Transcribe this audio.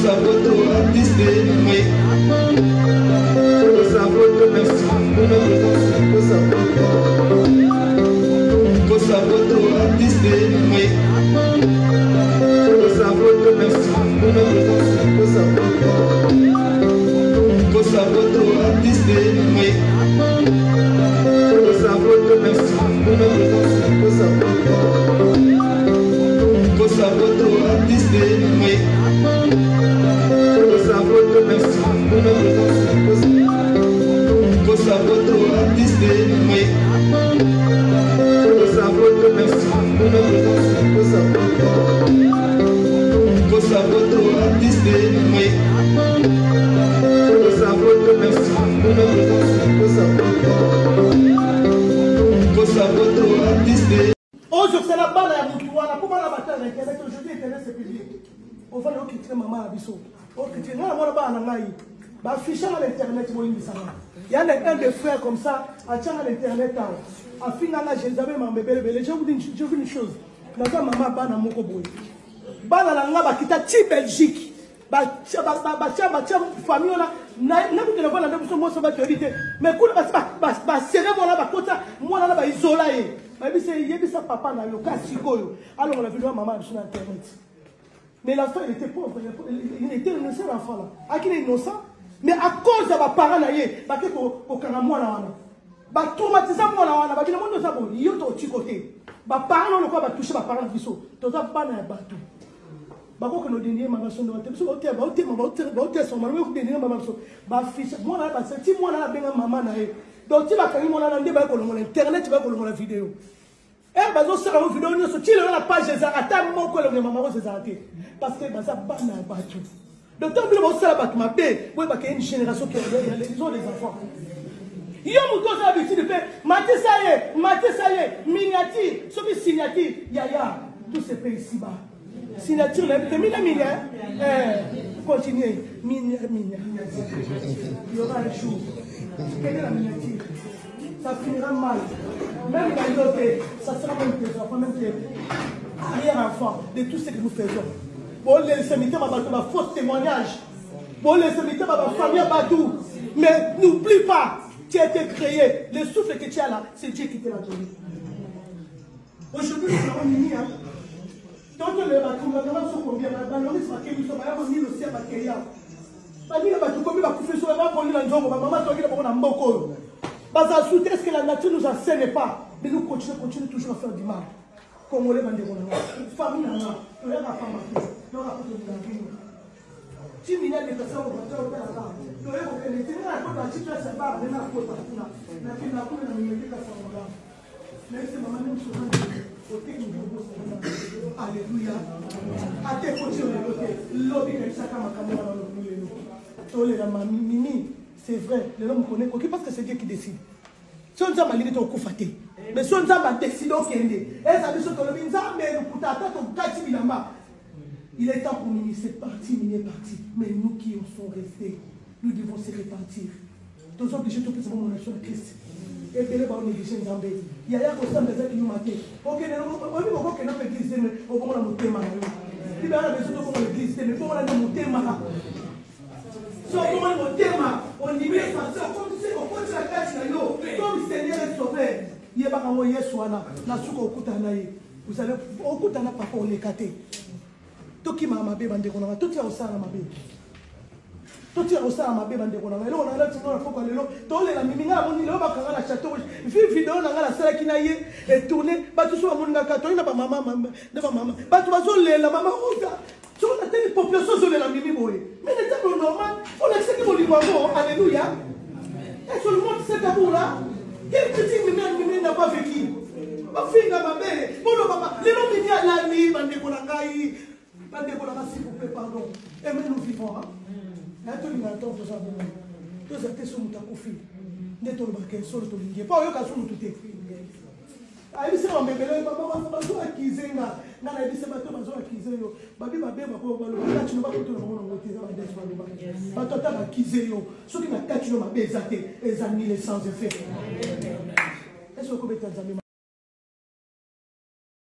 Kosa poto artiste oui. Kosa poto merci pour notre présence. Kosa poto. Kosa poto artiste oui. Kosa poto merci pour notre présence. Kosa poto. Kosa poto artiste oui. Kosa poto merci pour notre présence. Kosa poto. Kosa poto artiste oui. Kosa poto merci pour notre présence. Kosa poto artiste oui. Kosa poto merci pour notre présence. Kosa poto. Kosa poto artiste oui. Kosa poto merci pour notre présence. Kosa poto. Kosa poto artiste. Ozokisela bana ya mutu wana mpo bana batala na internet. Aujourd'hui internet c'est public. Ofanda okritike mama na biso, okritike ngai, namona bana na ngai baaffichanga na internet. Bolimbisanga, ya na un des frères comme ça atianga na internet awa, afinganga Jézabel, makambo ebelebele. Je vous dis, je vous dis une chose, naza mama bana moko boye, bana na nga bakita ti Belgique, batia batia famille wana nakutela vana nde biso moso bato yebi te, mais kuna basi basere mwana, bakota mwana na baisola ye, bayebisa, yebisa papa na yo ka sikoyo alongola video ya mama na biso na internet. Mais l'enfant, il était pauvre, il était innocent, l'enfant là akini innocent, mais à cause ya baparent na ye, bake kokanga mwana wana, batraumatisa mwana wana, babina mondo oza boye, yo totiko te. Baparent na lokola batouche baparent na biso, toza bana ya bato, bakokende odenie mama biso ndoka te. Biso baotema baotesa mama, odenie mama biso, bafiche mwana na ti mwana abenga mama na ye. Donc ti bakangi mwana na nde baye kolongola internet, baye kolongola video. E bazosala ngo video nyonso ti lelo na page ezalaka ata moko elongi ya mama Rose ezalaka te, parce que baza bana ya bato. Donc ntango bino bosala bato mabe, boyebaka une génération qui ils ont des enfants. Yo moto oza habitude mpe matisa ye, matisa ye miniature, soki signature yaya, tout se paye ici bas. Signature na te mina mina, continue mina mina, il y aura un jour kende na miniature, ça finira mal. Même na yo te, ça sera même tes enfants, même tes arrière-enfants, de tout ce que nous faisons. Bolelisa mitema bato, bafausse témoignage, bolelisa mitema bafamille ya bato. Mais n'oublie pas, tu as été créé, le souffle que tu as là, c'est Dieu qui te l'a donné. Aujourd'hui nous avons nini, hein? Totole bato bakanga biso combien? Baloris bakei biso, baya komilo sia, bakeya baninga bato komi bakufi so, bakoli na nzongo, bamama toki na bango na mboka oyo baza sous. Est-ce que la nature nous enseigne pas? Mais nous continuons, continuons toujours à faire du mal. Congolais, bandeko na nga, famille na nga, toyaka pamba te, toyaka po tolinga bino. Ti mina déplacé obato otalaka, toye kokende te. Nga nakota ti place ya bar, nde nakota kuna, nakenda kuna na mimeke kasangola, nayebisi mama nde mosusu oteki obosana. Alleluya, ate ekoti yo lelo te, lobi kanisaka makambo wana lobi. Lelo tolela mami Mimi, c'est vrai, lelo mokolo ekoki, parce que c'est Dieu qui décide. So Nzambe alingi te, okufa te, mais so Nzambe adécide okende, eza biso tolobi Nzambe lokuta, ata tokati bilamba. Il est temps pour Mimi, c'est parti, Mimi est parti, mais nous qui en sommes restés, nous devons se repentir. Toza obligé topesa bomoi na biso na Christ. Ebele baonéglige Nzambe. Yaya, kosamba eza kiyuma te. Okende, oyebi, okokende mpe église te, mais obongola motema na yo. Bible wana beso tobongola église te, mais bongola nde motema. So obongoli motema, ondimi efase, okotisi na kati na yo comme Seigneur et Sauveur, yebaka ngo Yesu wana na suka okutana na ye, okutana papa, oleka te. Tokimaka mabe, bandeko nanga, totika kosala mabe, totika kosala mabe, bandeko na ngai. Eloko na ngai natinga na pokwa lelo, tolela Mimi. Ngai namoni lelo bakanga na Chateau Rouge, vi video na ngai nasalaki na ye etourne, bato so bamoni ngaka, toyi na bamama na bamama, bato bazolela mama Rosa. Soki nateli population ozolela Mimi boye, mais ntango normal olakisaki bolingo yango. Alléluia. Et sur le monde cet amour là, quelle critique Mimi, Mimi n'a pas vécu? Bafinga mabe, boloba, lelo Mimi alali. Bandeko na ngai, bandeko na nga, s'il vous plaît, pardon, aimez nous vivons, hein. Tolinga ntango toza bongo, toza te. So moto akufi nde tolobaka solo tolingi, mpo oyoka so motu te ayebisi bamebele bazo accuser nga. Nga nayebisi bato bazo accuser yo, babi mabe, baloba kati no, bakotola bango nango te. Eza badeso baloba bato, ata baakize yo, soki na kati no mabe eza te, eza nul, sans effet. Est ce okobeta Nzambe?